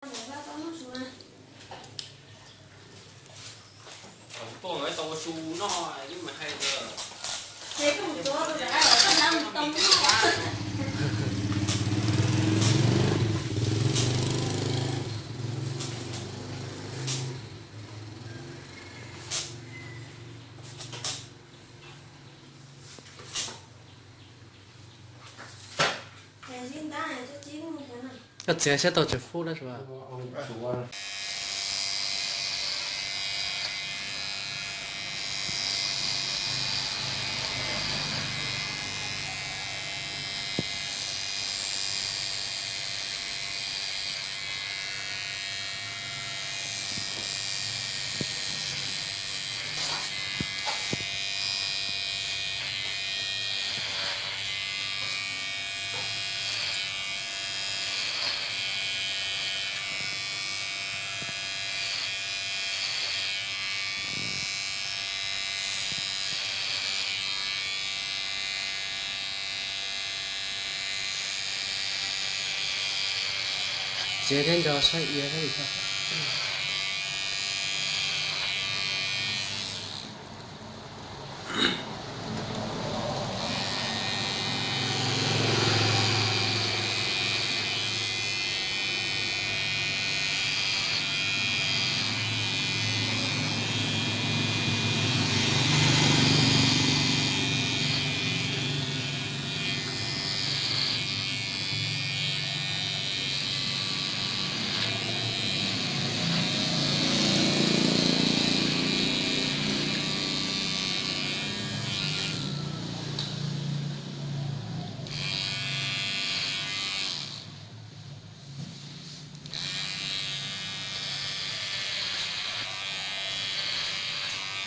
Koj txiav siab tau tsis fub dab tsi. Txiav thiab nco saib ia thiab li.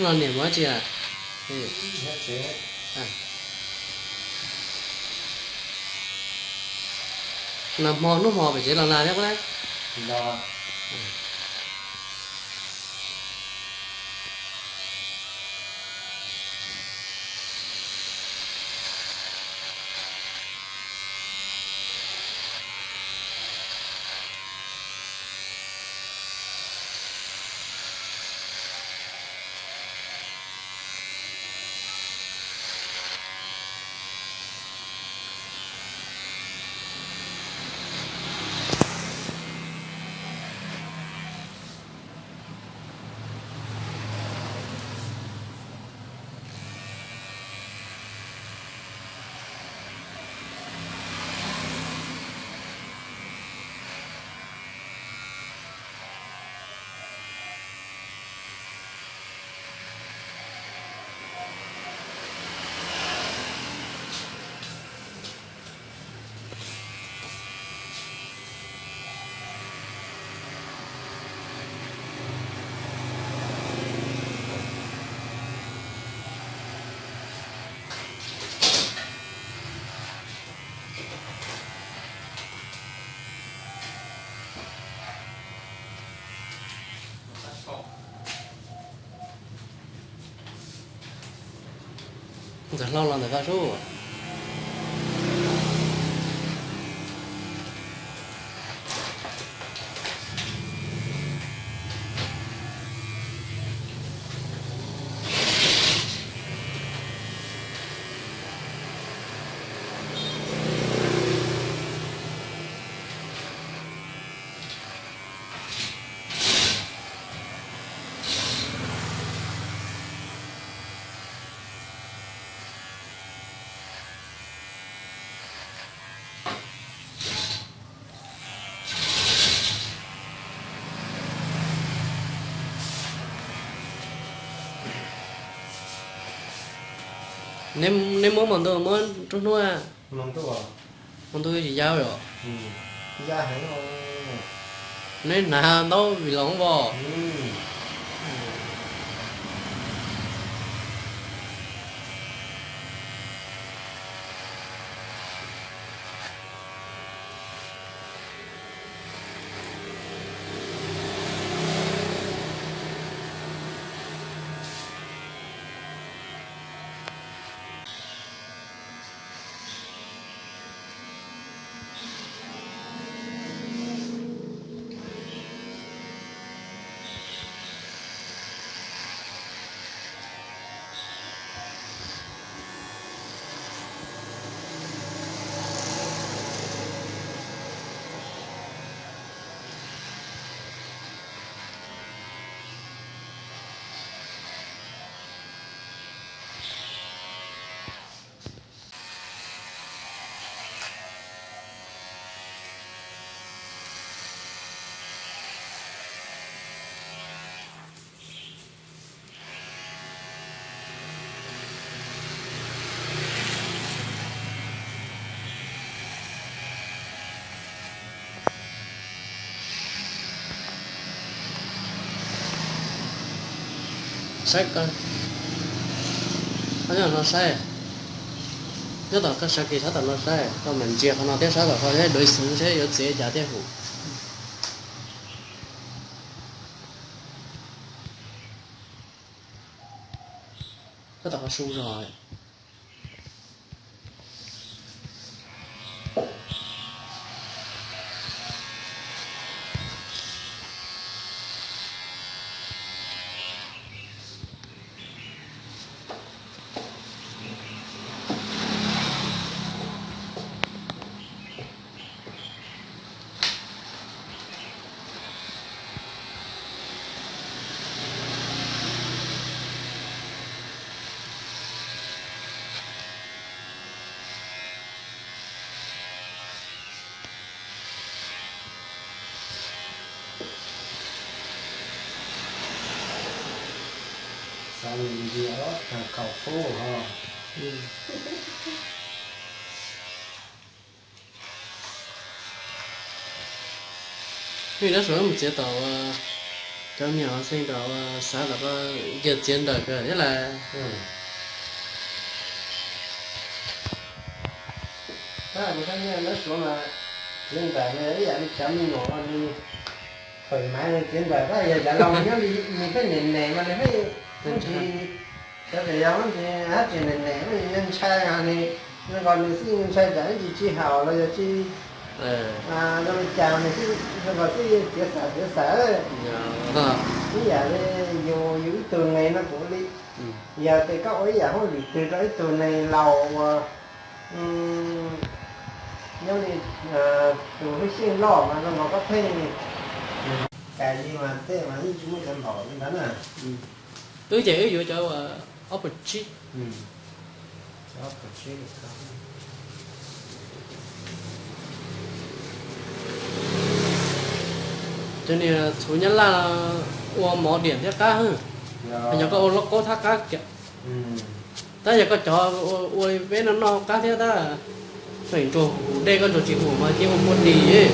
Los niam muab tsi a? Nag hmo hnub hmo pem tsev los nag thiab puab na. Ntxawm hlau los ntawm koj sub. Neb muab hmo ntuj muab nruab hnub. Hmo ntuj tsis yau yom. Neb hnav ntaub vim los vos. Saib koj, koj nyob no saib, nyob tom koj sawv kis sab tom no saib, koj mam ntsia qhov no thiab sab tom koj, duav xwv seb yuav txiav cas thiab hum. Koj tom qhov su zog. Xav ntsia khaum fub ho. Peb tab sis mus txiav tom cov me nyuam xeeb tom xav tom koj cia txiav ntawm kawg thiab las. Tab sis tab nyiaj nab suav mas txiav ntawm ib yam li cov me nyuam uas nws fawm maiv nws txiav ntawm, tab yog cov laus nyob li nws pheej nem nem mas nws pheej ntsis, cov tias yog ntsis hab tsis nem nem nws ntshai, nws zoo nkaus nws xij ntshai tsam ib ntsis tsis haum los yog tsis zoo li cas nws xij, zoo nkaus xij txiav xav txiav xav. Ib yam li yus yus ib tug neeg no kuv li, yog tias koj ua ib yam hauj lwm twg rau ib tug neeg laus uas nyob li tus hwj xyeej loj mas zoo nkaus koj pheej kais li mas tej mas yeej tsis muaj cov npaum li ntawd na. Wb ces wb yuav cov ob puas tsib. Cov niag txhuv nyab laj ua mov diam thiab qab, yog koj ua lauj kaub thab qab kiag. Tab yog koj cov ua peb no noj qab thiab tab, feem ntsuag hum dej koj ntsuag tsis hum mas cia ua muaj tis.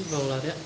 Ib vog lawm thiab.